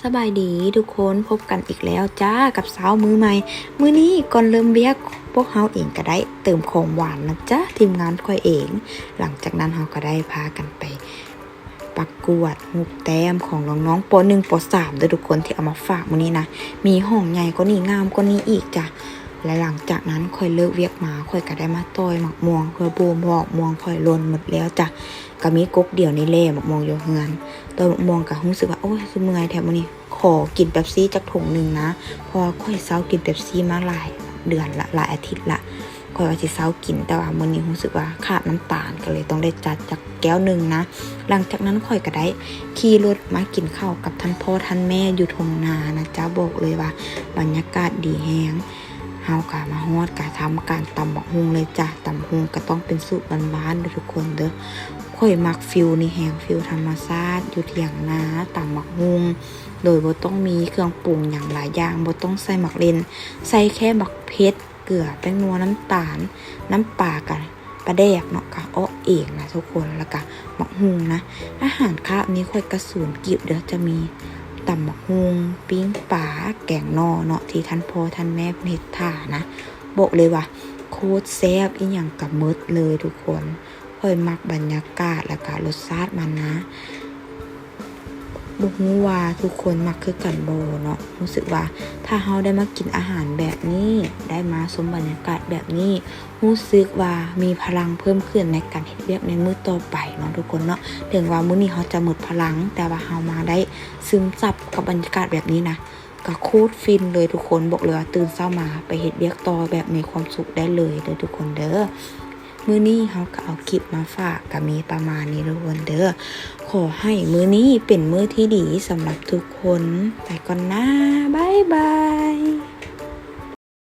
ສະບາຍດີທຸກຄົນ, ພົບກັນອີກແລ້ວຈ້າກັບເຊົ້າມື້ໃໝ່. ມື້ນີ້ກ່ອນເລີ່ມວຽກ ພວກເຮົາເອງກໍໄດ້ເຕີມຂອງຫວານນະຈ້າ ທີມງານຂ້ອຍເອງ. ຫຼັງຈາກນັ້ນເຮົາກໍໄດ້ພາກັນໄປປະກວດຮູບແຕ້ມຂອງນ້ອງໆ ປໍໜຶ່ງ ປໍສາມເດີທຸກຄົນ ທີ່ເອົາມາຝາກມື້ນີ້ນະ. ມີຫ້ອງໃຫຍ່ກວ່ານີ້ ງາມກວ່ານີ້ອີກຈ້າ. ແລະຫຼັງຈາກນັ້ນຂ້ອຍເລີກວຽກມາ ຂ້ອຍກໍໄດ້ມາຕ່ອຍໝາກມ່ວງ ເພື່ອບໍ່ໝາກມ່ວງຂ້ອຍຫຼົ່ນໝົດແລ້ວຈ້າ. ກໍມີກົກດຽວນີ້ແຫຼະ ໝາກມ່ວງຢູ່ເຮືອນ. ຕອນໝາກມ່ວງກໍຮູ້ສຶກວ່າ ໂອ້ຍ ຄືເມື່ອຍແທ້ມື້ນີ້ ຂໍກິນເປັບຊີຈັກຖົງໜຶ່ງນະ ເພາະວ່າຂ້ອຍເຊົາກິນເປັບຊີມາຫຼາຍເດືອນລະ ຫຼາຍອາທິດລະ. ຂ້ອຍວ່າຊິເຊົາກິນ ແຕ່ວ່າມື້ນີ້ຮູ້ສຶກວ່າຂາດນ້ຳຕານ ກໍເລີຍຕ້ອງໄດ້ຈັດຈັກແກ້ວໜຶ່ງນະ. ຫຼັງຈາກນັ້ນຂ້ອຍກໍໄດ້ຂີ່ລົດມາກິນເຂົ້າກັບທ່ານພໍ່ທ່ານແມ່ຢູ່ທົ່ງນານະຈ້າ. ບອກເລີຍວ່າບັນຍາກາດດີແຮງ. ເຮົາກະມາຮອດກະທຳການຕຳບັກຫຸ່ງເລີຍຈ້າ. ຕຳບັກຫຸ່ງກະຕ້ອງເປັນສູດບ້ານໆເດີທຸກຄົນເດີ. ຂ້ອຍມັກຟີວນີ້ແຮງ ຟີວທຳມະຊາດຢູ່ຖຽງນາ ຕຳບັກຫຸ່ງ ໂດຍບໍ່ຕ້ອງມີເຄື່ອງປຸງຫຍັງຫຼາຍຢ່າງ ບໍ່ຕ້ອງໃສ່ໝາກເລັ່ນ ໃສ່ແຄ່ບັກເຜັດ ເກືອ ແປ້ງນົວ ນ້ຳຕານ ນ້ຳປາ ກະປາແດກເນາະ ກະເອາະເອງນະທຸກຄົນ. ລະກະບັກຫຸ່ງນະ ອາຫານຄາບນີ້ຂ້ອຍກະສູນກີບເດີ ຈະມີ ຕຳບັກຫຸ່ງ ປີ້ງປາ ແກງໜໍ່ເນາະ ທີ່ທ່ານພໍ່ທ່ານແມ່ເພິ່ນເຮັດຖ້ານະ. ບອກເລີຍວ່າໂຄດແຊບ ອີ່ຫຍັງກະໝົດເລີຍທຸກຄົນ. ຂ້ອຍມັກບັນຍາກາດ ແລະກະລົດຊາດມັນນະ. ບໍ່ຮູ້ວ່າທຸກຄົນມັກຄືກັນບໍ່ເນາະ. ຮູ້ສຶກວ່າຖ້າເຮົາໄດ້ມາກິນອາຫານແບບນີ້ ໄດ້ມາຊົມບັນຍາກາດແບບນີ້ ຮູ້ສຶກວ່າມີພະລັງເພີ່ມຂຶ້ນໃນການເຮັດວຽກໃນມື້ຕໍ່ໄປເນາະທຸກຄົນເນາະ. ເຖິງວ່າມື້ນີ້ເຮົາຈະໝົດພະລັງ ແຕ່ວ່າເຮົາມາໄດ້ຊຶມຊັບກັບບັນຍາກາດແບບນີ້ນະ ກະໂຄດຟິນເລີຍທຸກຄົນ. ບອກເລີຍວ່າຕື່ນເຊົ້າມາໄປເຮັດວຽກຕໍ່ແບບມີຄວາມສຸກໄດ້ເລີຍເດີທຸກຄົນເດີ. ມື້ນີ້ເຮົາກະເອົາຄລິບມາຝາກ ກະມີປະມານນີ້ທຸກຄົນເດີ. ຂໍໃຫ້ມື້ນີ້ເປັນມື້ທີ່ດີສຳລັບທຸກຄົນ. ໄປກ່ອນນະ ບາຍບາຍ.